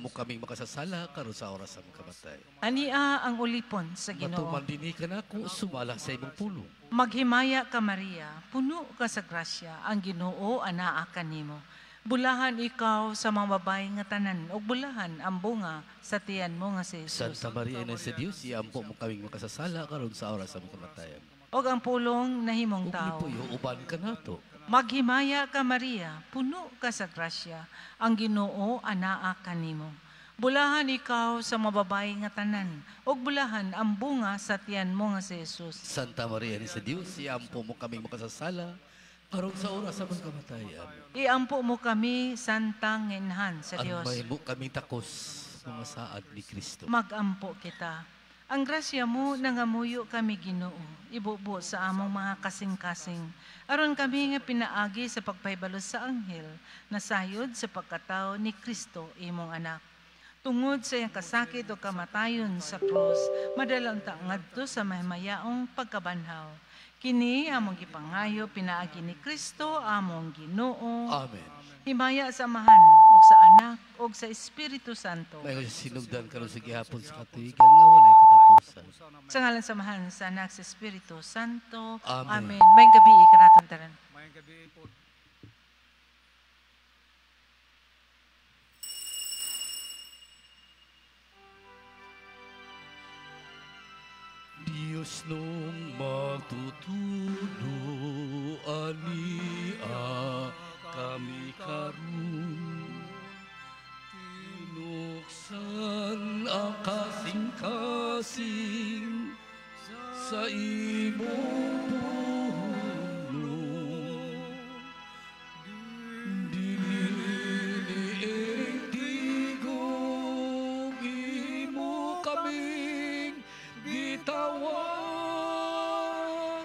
Mo kaming makasasala karon sa oras sa among kamatay. Ania ang ulipon sa Ginoo. Matuman dinhi kanako sumala sa imong pulong. Maghimaya ka, Maria, puno ka sa grasya, ang Ginoo anaa kanimo. Bulahan ikaw sa mga babae nga tanan, ug bulahan ang bunga sa tiyan mo nga si Jesus. Santa Maria, Ina sa Dios, iampo mo kaming makasasala karon sa oras sa among kamatayan. Og ang pulong nahimong Ug tao. nipuyo uban kanato. Maghimaya ka, Maria, puno ka sa grasya, ang Ginoo anaa kanimo. Bulahan ikaw sa mga babae nga tanan, ug bulahan ang bunga sa tiyan mo nga si Jesus. Santa Maria, Ina sa Dios, iampo mo kaming makasasala karon sa oras sa among kamatayan. Iampo mo kami, Santang Inhan sa Ang Dios. mahimo kaming takos mga saad ni Kristo. Magampo kita. Ang grasya mo nangamuyo kami, Ginoo, ibubo sa among mga kasing-kasing. Aron kami nga pinaagi sa pagpahibalo sa anghel, nasayod sa pagkatao ni Kristo imong anak. Tungod sa iyang kasakit o kamatayon sa krus, madala unta ngadto sa mahimayaong pagkabanhaw. Kini among gipangayo pinaagi ni Kristo among Ginoo. Amen. Himaya sa Amahan ug sa Anak ug sa Espiritu Santo. May sinugdan karon sa gihapon sa katuigan nga walay katapusan. Sa ngalan sa Amahan, sa Anak, sa Espiritu Santo. Amen. Amen. Maayong gabi kanatong tanan. Maayong gabi po. Diyos nung magtutudo ania kami karon, tinuksan ang kasing-kasing sa imong puno. Dili niing tigom imo kaming gitawag,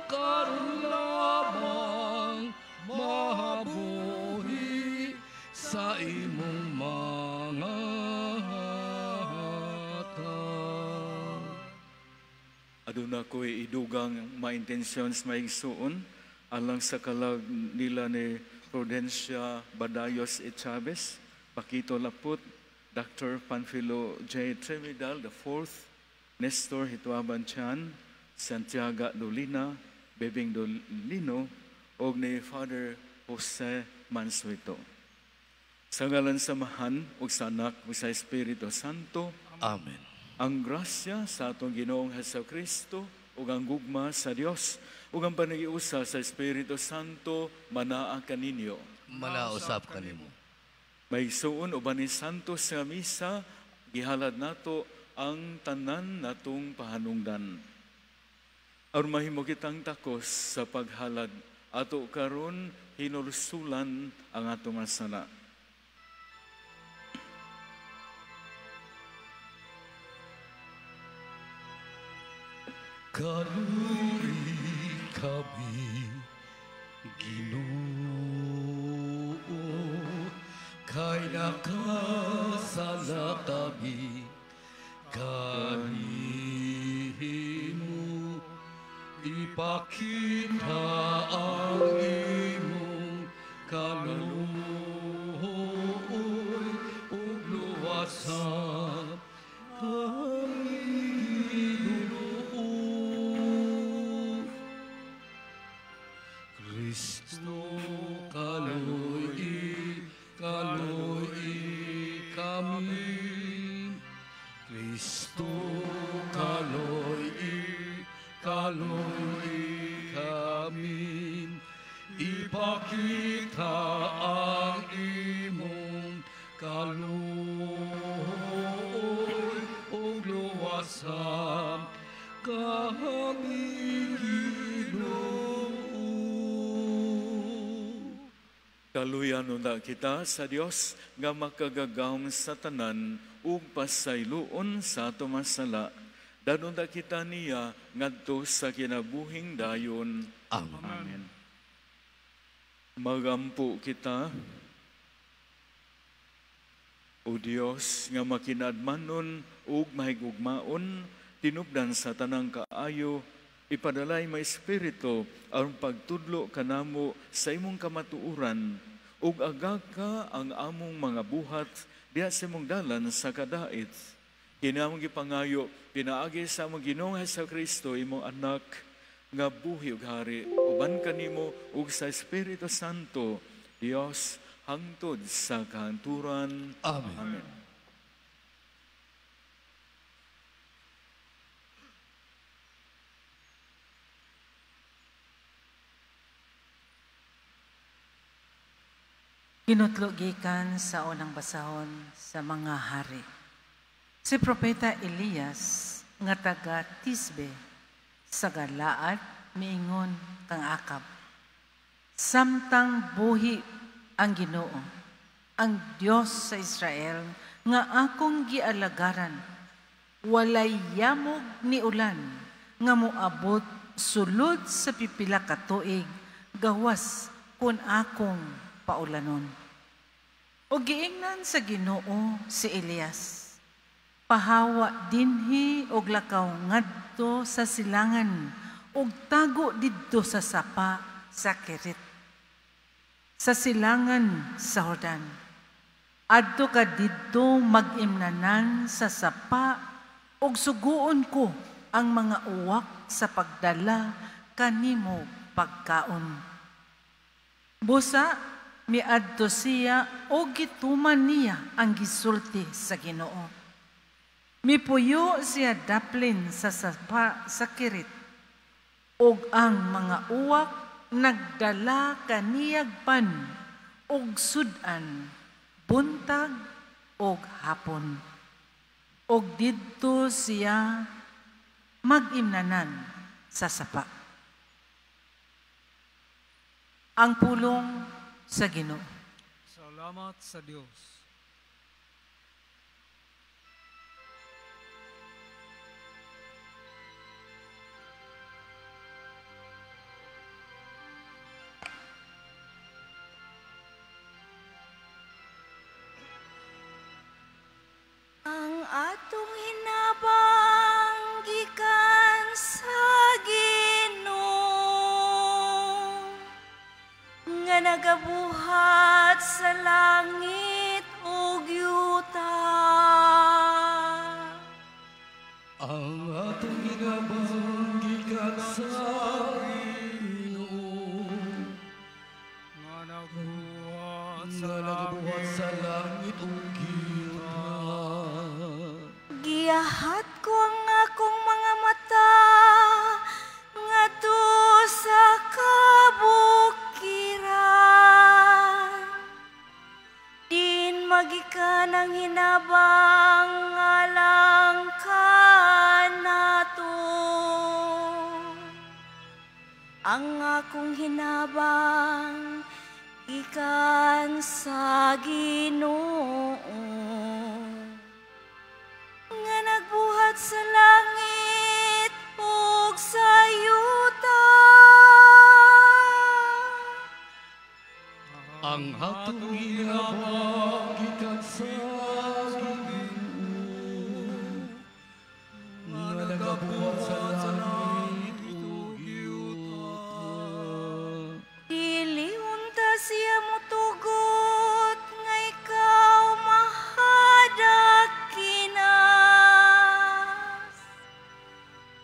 karon lamang mabuhi sa imong mga hatag. Aduna ko'y idugang maintensyon sa maigsuon alang sa kalag nila ni Prudencia Badayos E. Chavez, Paquito Laput, Dr. Panfilo J. Tremidal the Fourth, Nestor Hituaban Chan, Santiago Dolina, Bebing Dolino, og ni Father Jose Mansueto. Sa ngalan sa Amahan, ug sa Anak, ug sa Espiritu Santo. Amen. Ang grasya sa atong Ginoong Hesus Kristo ug ang gugma sa Dios ug ang panagiusa sa Espiritu Santo manaa kaninyo. Manausap kanimo. Maigsuon uban ni Santos nga misa, gihalad nato ang tanan natong pahanungdan. Aron mahimo kitang takos sa paghalad, ato karon hinulsulan ang atong sala. Kaluri kami, Ginoo, kay nakasala kami kanimo. Ipakita ang imong kaluoy ug luwasa kami, Ginoo. Kristo, kaloi, kaloi kami. Kristo, kaloi, kaloi kami. Ipakita ang imong kaluoy ug luwasa kami, Ginoo. Kaluyan unta kita sa Dios nga makagagahom sa tanan ug pasayloon sa ato masala. Dadon ta kita niya ngadto sa kinabuhing dayon. Amen. Amen. Magampo kita. O Dios nga makinadmanon ug mahigugmaon, tinubdan sa tanang kaayo, ipadalay may espiritu aron pagtudlo kanamo sa imong kamatuoran, ug agaka ang among mga buhat diha sa imong dalan sa kadait. Kini among gipangayo pinaagi sa among Ginoong Hesukristo, imong anak nga buhi ug hari uban kanimo ug sa Espiritu Santo, Dios hangtod sa kahangturan. Amen. Amen. Kinutlo gikan sa unang basahon sa mga hari. Si Propeta Elias nga taga Tisbe sa Galaad miingon kang Akab. Samtang buhi ang Ginoo, ang Dios sa Israel nga akong gialagaran, walay yamog ni ulan nga moabot sulod sa pipila ka tuig gawas kun akong paulanon. O giingnan sa Ginoo si Elias, pahawa dinhi og lakaw ngadto sa silangan og tago didto sa sapa sa Kerit, sa silangan sa Jordan. Adto ka didto mag-imnanan sa sapa og suguon ko ang mga uwak sa pagdala kanimo pagkaon. Busa miadto siya o gituman niya ang gisulti sa Ginoo. Mipuyo siya daplin sa sapa sa Kirit, og ang mga uwak nagdala kaniyag pan og sud-an, buntag og hapon. Og didto siya mag-imnanan sa sapa. Ang pulong sa Ginoo. Salamat sa Dios. Ang atong hinabang gikan sa Ginoo nga nagabuhat sa langit ug yuta. Ang atong hinabang gikan sa Ginoo nga nagbuhat sa langit ug yuta. Giyahat ko ang akong mga mata ngadto sa kabukiran. Din magikan ang hinabang alang kanato. Ang akong hinabang gikan sa Ginoo nga nagbuhat sa langit ug sa yuta. Ang atong hinabang gikan sa Ginoo nga nagabuhat sa langit ug yuta. Dili unta siya motugot nga ikaw mahadakinas.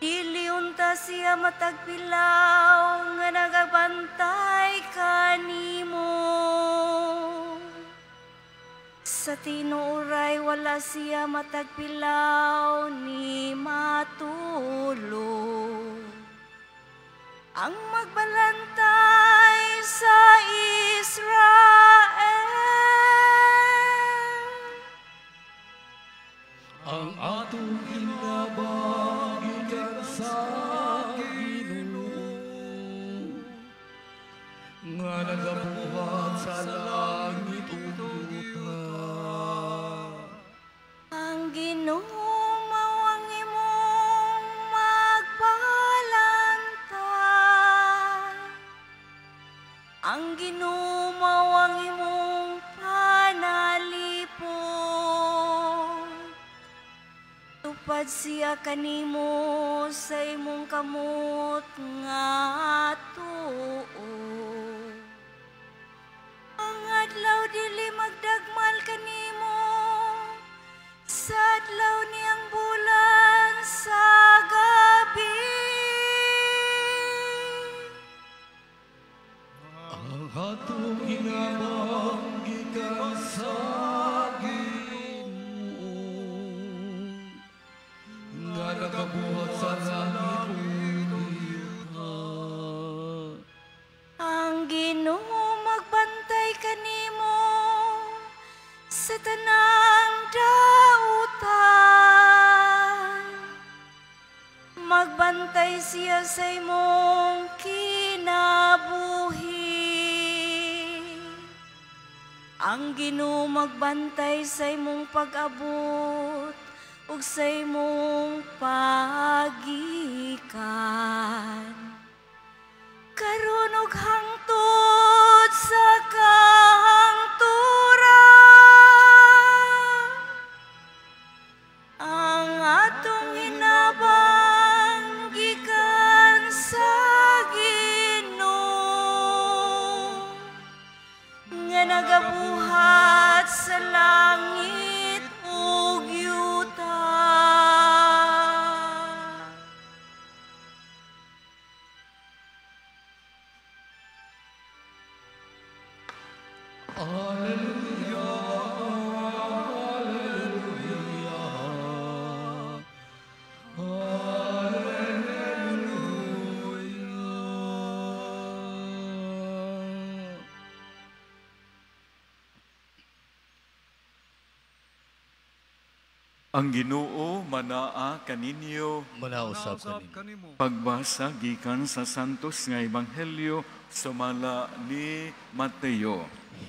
Dili unta siya matagpilaw nga nagabantay kanimo. Sa tinuoray wala siya matagpilaw ni matulog. Ang magbalantay sa Israel. Ang atong hinabang gikan sa Ginoo nga nagabuhat sa langit ug yuta. Ang Ginoo mao ang imong magbalantay. Ang Ginoo mao ang imong panalipon. Tupad siya kanimo sa imong kamot nga tuo. Ang adlaw dili magdagmal kanimo, Adlaw niyang bulan sa gabi. Ang atong hinabang gikan sa Ginoo, nga nagabuhat sa langit ug yuta. Ang Ginoo magbantay kanimo sa tanang dautan. Magbantay siya sa imong kinabuhi. Ang Ginoo magbantay sa imong pag-abot ug sa imong pagikan. Karon ug hangtod sa kahangturan, ang atong hinabang gikan sa Ginoo, nga nagabuhat sa langit ug yuta. Alleluia, alleluia, alleluia. Ang Ginoo manaa kaninyo. Manausap Nausap kanimo. kanimo. Pagbasa gikan sa Santos nga Ebanghelyo sumala ni Mateo.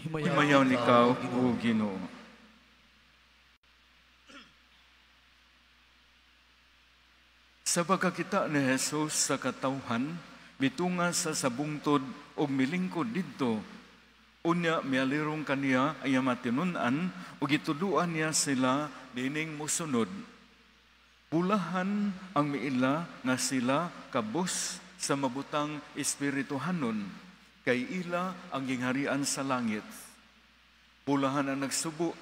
Himayaw ikaw, o Ginoo. Sa pagkakita ni Jesus sa katawhan, mitunga sa sabungtod og milingkod didto. Unya mialirong kaniya ay matinun-an ug gituduan niya sila niining mosunod. Bulahan ang miila nga sila kabus sa mabutang espirituhanon, kay ila ang gingharian sa langit. Bulahan ang nagsubo,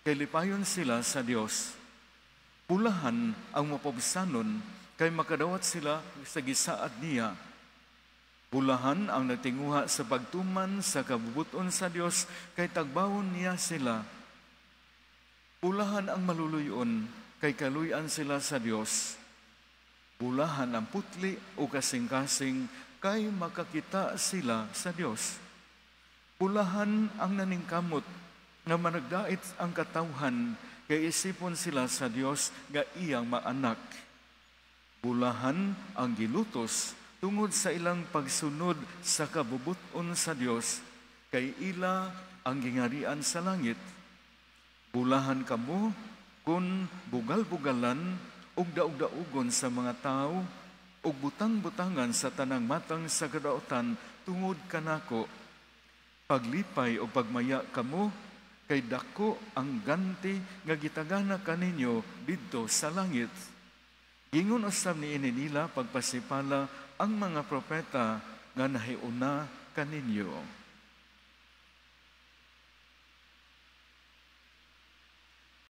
kay lipayon sila sa Dios. Bulahan ang mapabsanon, kay makadawat sila sa gisaad niya. Bulahan ang nagtinguha sa pagtuman sa kabubuton sa Dios, kay tagbawon niya sila. Bulahan ang maluluyon, kay kaluyan sila sa Dios. Bulahan ang putli o kasing-kasing, kay makakita sila sa Dios. Bulahan ang naningkamot, nga managdait ang katawhan, kay isipon sila sa Dios nga iyang maanak. Bulahan ang gilutos tungod sa ilang pagsunod sa kabubuton sa Dios, kay ila ang gingarian sa langit. Bulahan kamo kun bugal-bugalan ug daog-daugon sa mga tawo ug butang-butangan sa tanang matang sa kadautan tungod kanako. Paglipay o pagmaya kamo, kay dako ang ganti nga gitagana kaninyo didto sa langit. Gingon usab niini nila pagpasipala ang mga propeta nga nahiuna kaninyo.